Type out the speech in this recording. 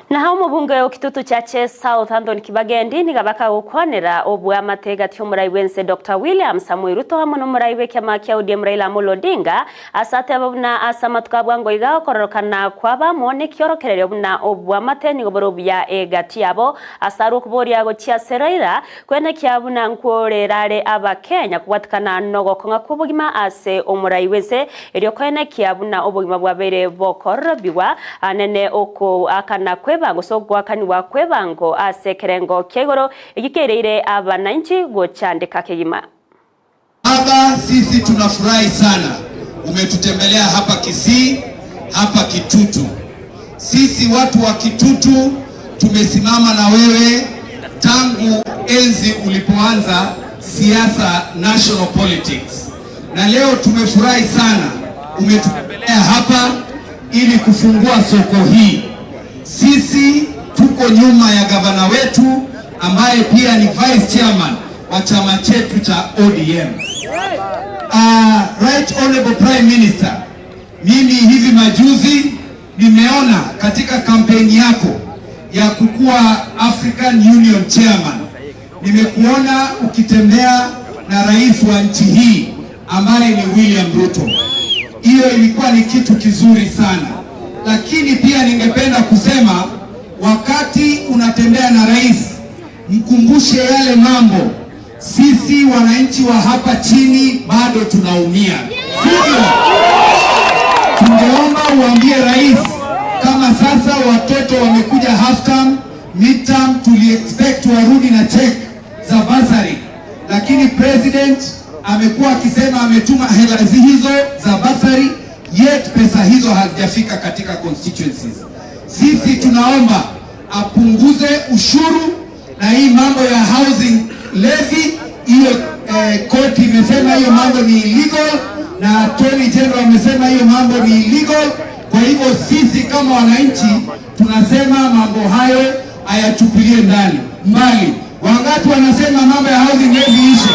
Na hau mubunge o Kitutu Chache South Anthony Kibagendi nigabaka gukwanira obwamate gati omurai wense Dr. William Samoei Ruto hamwe n'omurai w'ekiama kia ODM Raila Amolo Odinga asate buna asa matuka bwango iga okororokana kwabamo nekiorokererio buna obwamate nigo boro buya egati yabo asarwo kuboria gochia Raila kwenekia buna nkuorerare abakenya kubwatikana nogokong'a kw'obogima ase omurai wense erio kwenekia buna obogima bwabere bokororobiwa anene oko akana kwebango so gwakaniwa kwebango ase kerengo kia igoro igikereire abananchi gochandika kigima. Baba, sisi tunafurahi sana umetutembelea hapa Kisii, hapa Kitutu. Sisi watu wa Kitutu tumesimama na wewe tangu enzi ulipoanza siasa, national politics, na leo tumefurahi sana umetutembelea hapa ili kufungua soko hii. Sisi tuko nyuma ya gavana wetu ambaye pia ni vice chairman wa chama chetu cha ODM. Right Honorable Prime Minister, mimi hivi majuzi nimeona katika kampeni yako ya kukuwa African Union Chairman, nimekuona ukitembea na rais wa nchi hii ambaye ni William Ruto. Hiyo ilikuwa ni kitu kizuri sana, lakini pia ningependa kusema wakati unatembea na rais, mkumbushe yale mambo sisi wananchi wa hapa chini bado tunaumia, sivyo? Tungeomba uambie rais kama sasa watoto wamekuja half term, mid term, tuli expect warudi na check za bursary, lakini president amekuwa akisema ametuma hela hizo za bursary, yet pesa hizo hazijafika katika constituencies. Sisi tunaomba apunguze ushuru na hii mambo ya housing levy hiyo, koti imesema hiyo mambo ni illegal na Attorney General amesema hiyo mambo ni illegal. Kwa hivyo sisi kama wananchi tunasema mambo hayo ayatupilie ndani mbali. Wangapi wanasema mambo ya housing levy ishe?